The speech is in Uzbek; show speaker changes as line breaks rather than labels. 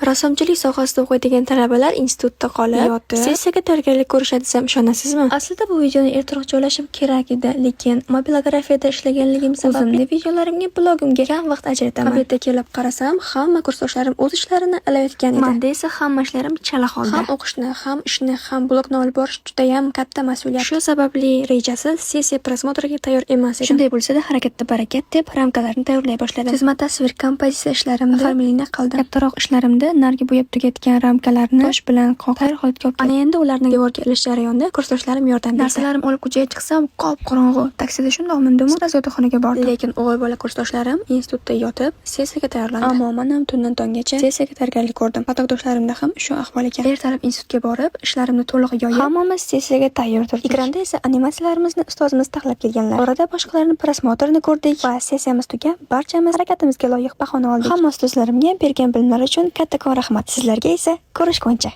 Rassomchilik sohasida o'qiydigan talabalar institutda qolib,
Yotib,
sessiyaga tayyorgarlik ko'rishadi desam, ishonasizmi? Aslida bu videoni ertaroq joylashim kerak edi, lekin mobilografiyada ishlaganligim sababli o'zimni videolarimga, blogimga kam vaqt ajrataman. Обед da kelib qarasam, hamma kursdoshlarim o'z ishlarini ilayotgan edi. Menda esa hamma ishlarim chala holda. Ham o'qishni, ham ishni, ham blogni olib borish judayam katta mas'uliyat. Shu sababli rejasiz sessiya просмотр ga tayyor emas edim. Shunday bo'lsa-da, harakatda barakat deb ramkalarni tayyorlay boshladim. Chizma tasvir, kompozitsiya ishlarimni оформление qildim. Kattaroq ishlarimda narigi bo'yab tugatgan ramkalarni tosh bilan qoqib, tayyor holatga olib. Ana endi ularni devorga ilish jarayonida kursdoshlarim yordam berdi. Narsalarimni olib ko'chaga chiqsam, qop-qorong'u. Taksida shundoq mindim-u, сразу yotoqxonaga bordim. Lekin o'g'il bola kursdoshlarim institutda yotib, sessiyaga tayyorlandi. Ammo man ham tundan tonggacha sessiyaga tayyorgarlik ko'rdim. Qatordoshlarimda ham shu ahvol ekan. Ertalab institutga borib, ishlarimni to'liq yoyib, hammamiz sessiyaga tayyor turdik. Ekranda esa animatsiyalarimizni ustozimiz taxlab kelganlar. Orada boshqalarni просмотр ini ko'rdik va sessiyamiz tugab, barchamiz harakatimizga loyiq bahoni oldik. Hamma ustozlarimga bergan bilimlari uchun kattakon rahmat. Sizlarga esa ko'rishguncha.